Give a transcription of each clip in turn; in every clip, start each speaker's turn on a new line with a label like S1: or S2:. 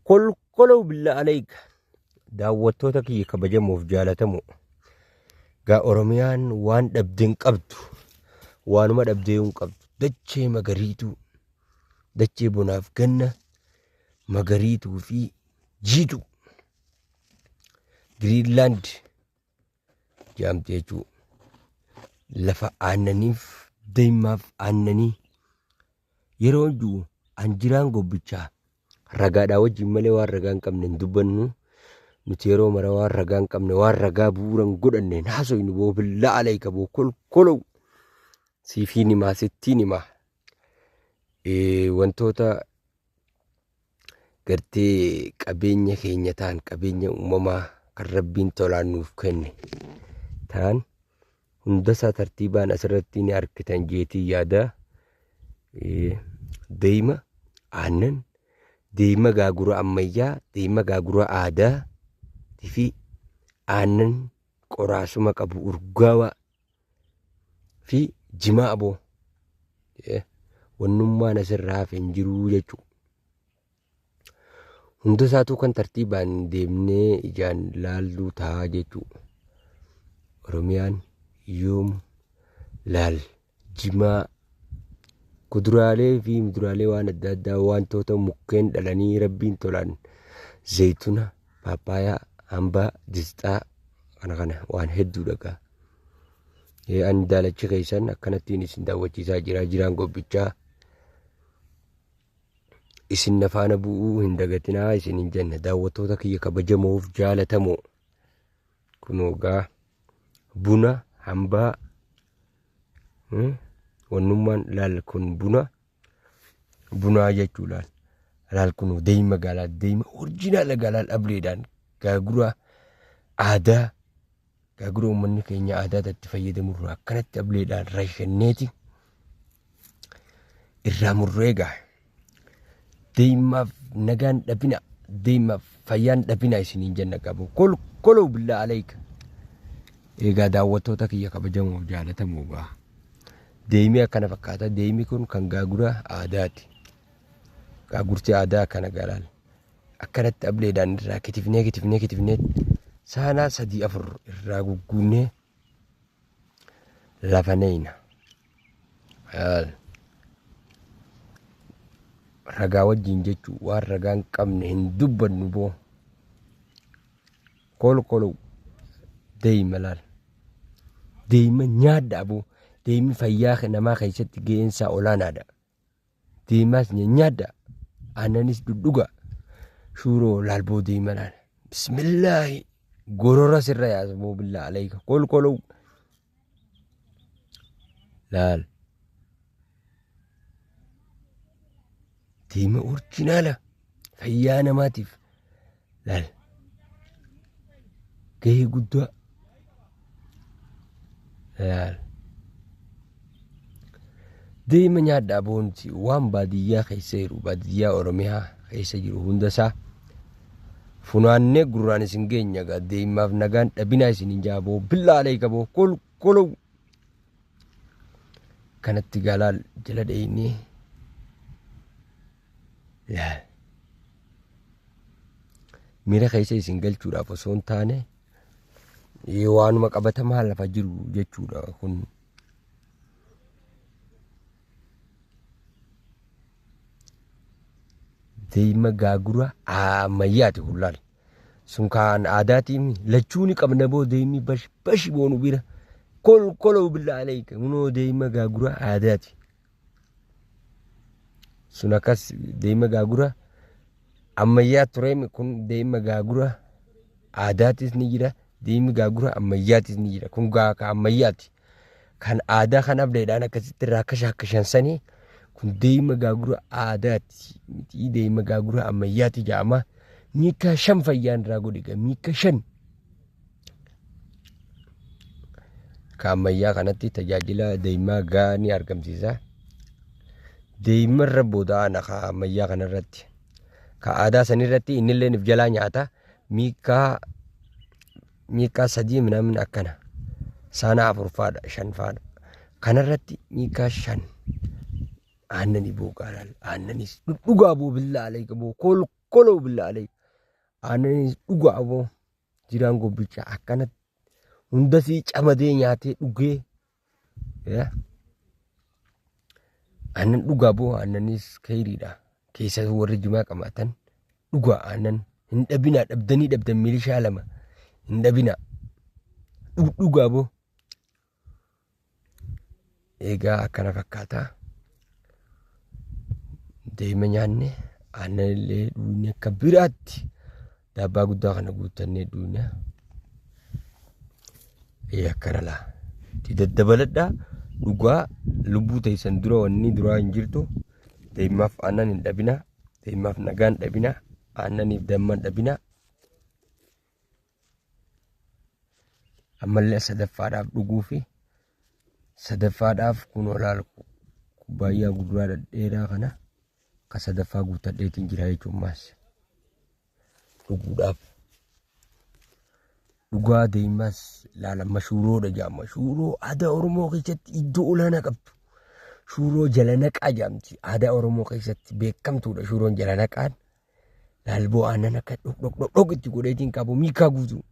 S1: Kolkolow billaa aleeyka daawwattoota kiyya kabajamoof jaalatamoo gaa Oromiyaan waan dhabde hin qabdu waanuma dhabdee hin qabdu dachee magariituu dachee bonaaf ganna magariituu fi jiituu Giriinlaand jedhamti jechuu lafa aannaniif deemaaf aannanii yeroo jiru an jiraan gobbichaa ragaadhaa wajjin malee waan ragaa hin qabne hin dubbannu. Nuti yeroo mara waan ragaa hin qabne waan ragaa bu'uura hin godhanne hin haasofnu boo billaa alayka boo kolkolow siifiin himaa sittiin himaa. Wantoota gartee qabeenya keenya ta'an qabeenya uumamaa kan rabbiin tolaan nuuf kenne ta'an hundasaa tartiibaan asirratti ni argitan jeetii yaada. Deema aannan, deema gaagura ammayyaa, deema gaagura aadaa fi aannan qoraasuma qabu urgaawaa fi jimaa aboo. Wannummaan asirraa hafe hin jiruu jechuudha. Hunda isaatuu kan tartiibaan deemnee ijaan laalluu ta'a jechuudha. Oromiyaan yoom laal jimaa kuduraalee fi muduraalee waan adda addaa wantoota mukkeen dhalanii rabbiin tolaan zayituna, paappaayaa, hambaa, disxaa kana kana waan hedduudha gaa. Ani daalachi keessan akkanattiin isin daawwachiisaa jira jiraan gobbichaa. Isin na faana bu'uu hin dagatinaa isin hin jenna daawwattoota kiyya kabajamoof jaalatamoo. Kunoo gaa buna hambaa wannummaan laal kun buna bunaa jechuu laal. Laal kunoo deema gaalaa deema orjinaala gaalaa dhableedhaan gaagura aadaa gaagura uummanni keenya aadaa itti fayyadamurraa akkanatti ableedhaan rashanneeti irraa murree gaa. Deemaaf nagaan dhabina deemaaf fayyaan dhabina isiniin jenna qabu kolkoloo billaa alayka. Egaa daawwattoota kiyya kabajamoof jaalatamoo gaa. Deemii akkana fakkaata. Deemii kun kan gaagura aadaati. Gaagurti aadaa akkana galaal. Akkanatti ableedhaan irraa kitifnee kitifnee kitifnee saanaa sadii afur irraa gugguunnee lafa neeyna. Ragaa wajjin jechuun waan ragaa hin qabne hin dubbannu boo. Kolkolou deema laal. Deema nyaadha boo. Deemni fayyaa namaa keessatti ga'een isaa olaanaadha. Deemaas nyaadha. Aannanis dhudhuga. Shuuroo laal boo deema laal. Bismillaahi. Gorora sirra yaasa boo billaa alayka. Kolkolou. Laal. Deema orjinaala. Fayyaa namaatiif. Laal. Gahee guddaa. Laal. Deema nyaadhaa boonti waan baadiyyaa keessa jiru baadiyyaa Oromiyaa keessa jiru hundasaa funaannee gurraan isin geenya gaa deemaaf nagaan dhabinaa isin hin jaaboo billaalee qaboo kolkolou kanatti galaal jala dheeynee laal miira keessa isin galchuudhaaf osoo hin taane waanuma qabatamaa lafa jiru jechuudha kun. Deema gaagura ammayyaati kun laal. Sun kaan aadaatiin lachuu ni qabna boo deemni bash bashi boonu bira kolkoloo billaa aleeka hunoo deema gaagura aadaati. Sun akkas deema gaagura ammayyaa tureemi kun deema gaagura aadaatis ni jira deemi gaagura ammayyaatis ni jira kun gaa ka ammayyaati. Kan aadaa kan ableedhaan akkasitti irraa akka shaakkishan sanii kun deema gaagura aadaati miti deema gaagura ammayyaati jedhama. Miika shan fayyaan irraa godhe gaa miika shan. Ka ammayyaa kanatti tajaajila deemaa gaa ni argamsiisa. Deema irra booda ana ka ammayyaa kanarratti. Ka aadaa sanirratti innillee if jalaa nyaata. Miikaa miikaa sadii minaamin akkana. Saanaa afur faadha shan faadha. Kanarratti miikaa shan. Aannanii booqaa laal. Aannanis dhudhugaa boo billaa alayka boo kol Kolkoloo billaa alee. Aannanis dhugaa aboo jiraan gobbichaa akkanatti hundasii camadee nyaatee dhugee. Aannan dhugaa boo aannanis keeyriidha. Keessattuu warri jimaa qabaatan dhugaa aannan hin dhabinaa dhabdanii dhabdan milishaa lama hin dhabinaa. Dhugaa boo. Egaa akkana fakkaata. Deema nyaanne aannan illee dhugne akka biraatti daabbaa guddaa kana guuttannee dhugne. Ee akkana laa. Itti daddabaladhaa dhugaa lubbuu teessan dura wanni duraa hin jirtu. Deemaaf aannan hin dhabinaa. Deemaaf nagaa hin dhabinaa. Aannaniif damma hin dhabinaa. Ammallee sadaffaadhaaf dhuguu fi sadaffaadhaaf kun olaal kubbaayyaa guddaa dhedheeraa kana ka sadaffaa guuttadheetiin jira jechuun maas dhuguudhaaf. Dhugaa deemas laala mashuuroodha jaama. Shuuroo aadaa Oromoo keessatti iddoo olaanaa qabdu. Shuuroo jala naqaa jaamti. Aadaa Oromoo keessatti beekamtuudha shuuroon jala naqaan. Laalboo aannan akka dhok dhok dhok dhok itti godheetiin qabu miikaa guutuu.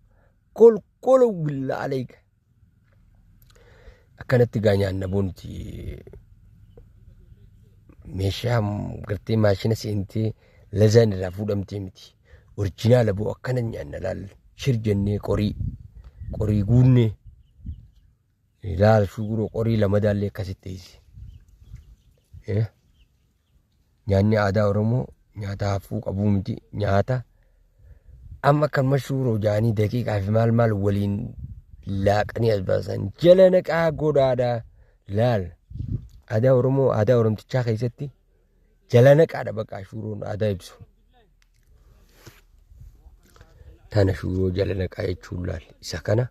S1: Kolkolo billaa aleeka. Akkanatti gaa nyaanna boonti meeshaa gartee maashina seentee lazaan irraa fuudhamtee miti. Orjinaala boo akkana nyaanna laal shir jennee qorii qorii guunnee laal shuguroo qorii lamadaallee akkasitti teessi. Nyaanni aadaa Oromoo nyaata hafuu qabuu miti. Nyaata amma kan mashuuroo jaanii daqiiqaa fi maal maal waliin laaqanii as baasan jala naqaa godhaadha. Laal aadaa Oromoo aadaa Oromtichaa keessatti jala naqaadha baqaa shuuroon aadaa ibsu. Tana shuuroo jala naqaa jechuun laal isa kana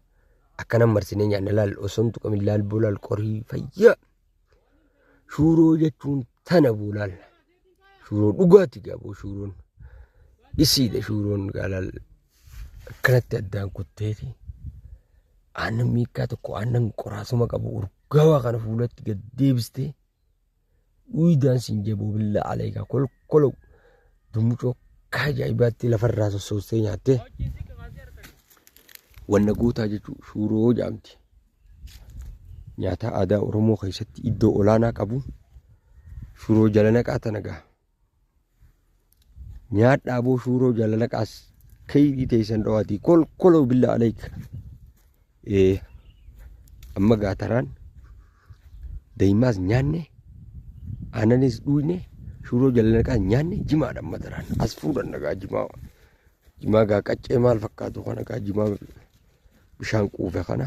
S1: akkana marsinee nyaanna laal osoo hin tuqamin laal bolaal qorii fayyaa. Shuuroo jechuun tana boo laal. Shuuroo dhugaati gaa boo shuuroon. Isiidha shuuroon gaa laal. Akkanatti addaan kutteeti. Aannan miikkaa tokko aannan qoraasuma qabu urgaawaa kana fuulatti gad deebistee dhuydaan siin jaboo billaa aleekaa kolkolo dummucoo akka ajaa'ibaatti lafarraa sossoostee nyaattee wanna gootaa jechuun shuuroo jaamti. Nyaata aadaa Oromoo keessatti iddoo olaanaa qabu shuroo jala naqaa tana gaa. Nyaadhaa boo shuuroo jala naqaas kayrii teessan dhawaatii kolkoloo billaa aleek. Ee amma gaa taraan daa'imaas nyaanne aananis dhuyne shuuroo jala naqaas nyaanne jimaadha amma taraan as fuudhan nagaa jimaa jimaa gaa qaccee maal fakkaatu kana gaa jimaa bishaan quufe kana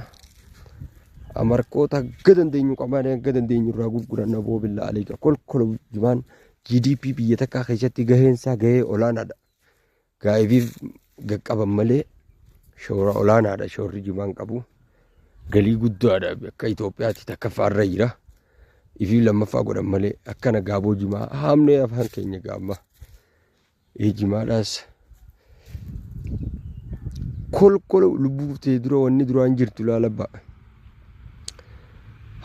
S1: amarkoota hanga dandeenyu qabaanee hanga dandeenyu irraa gurguranna boo billaa aleeka kolkola jimaan GDP biyya takkaa keessatti gaheen isaa gahee olaanaadha. Gaa'ibiif gaqqaban malee shoora olaanaadha shoorri jimaan qabu. Galii guddaadha akka Itoophiyaatti takkaffaa irra jira. Ifii lammaffaa godhan malee akkana gaaboo jimaa haamnee afaan keenya gaamma. Ee jimaadhaas kolkola lubbuu tee dura wanni duraan jirtu laala ba'a.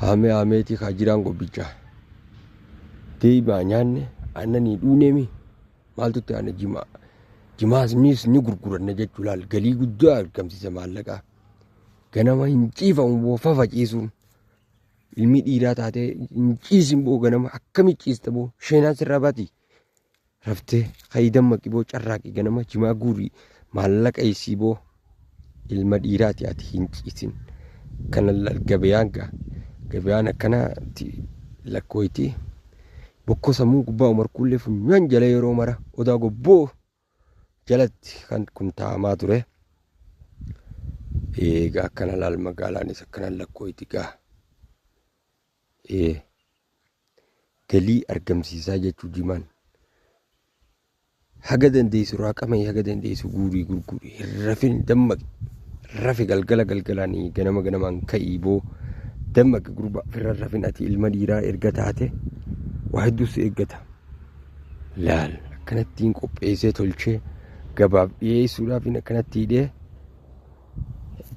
S1: Haamee haameetii kaa jiraan gobbichaa. Deemaa nyaanne aannanii dhuuneemi maaltu itti aana jimaa. Jimaas miis ni gurguranna jechuu laal galii guddaa argamsiisa maallaqaa. Ganama hin ciifamu boo fafa ciisuun. Ilmi dhiiraa taatee hin ciisin boo ganama akkami ciista boo sheenaan sirraa baati. Raftee ka'ii dammaqi boo carraaqi ganama jimaa guuri maallaqa isii boo ilma dhiiraati ati hin ciisin kana gabeyaan gaa gabeyaan akkanaatti lakkooyti bokkoo sammuu gubbaa umar kuullee funyaan jala yeroo mara odaa gobboo jalatti kan kun taa'amaa ture. Egaa akkana laal magaalaanis akkana lakkooyti gaa. Ee galii argamsiisaa jechuu jimaan. Haga dandeessu raaqamee haga dandeessu guurii gurguri hin rafin dammaqi rafi galgala galgalaan ganama ganamaan ka'ii boo dammaqi gurba firra rafin ati ilma dhiiraa erga taate waa hedduu si eeggata. Laal akkanattiin qopheessee tolchee gabaaf dhiyeessuudhaaf akkanatti hidhee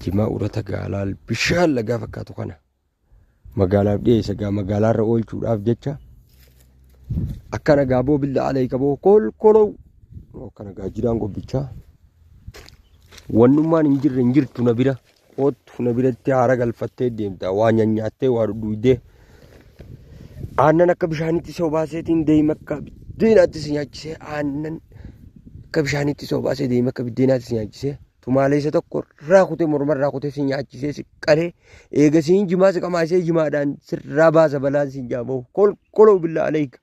S1: jimaa urata gaalaal bishaan lagaa fakkaatu kana. Magaalaaf dhiyeessa gaa magaalaarra oolchuudhaaf jecha akkana gaaboo billaa alayka boo kolkolow Akkana gaajiraan gobbichaa. Wannummaan hin jirre hin jirtu na bira. Koottu na biratti haara galfattee deemta. Waa nyanyaattee waa dhudhuuydee. Aannan akka bishaanitti si obaaseetiin deema akka biddeenaatti si nyaachisee aannan akka bishaanitti si obaasee deema akka biddeenaatti si nyaachisee tumaaleessa tokko irraa kutee morma irraa kutee si nyaachisee si qalee eegasiin jimaa si qamaasee jimaadhaan sirraa baasa balaan si jaamoo kolkoloo billaa aleeka.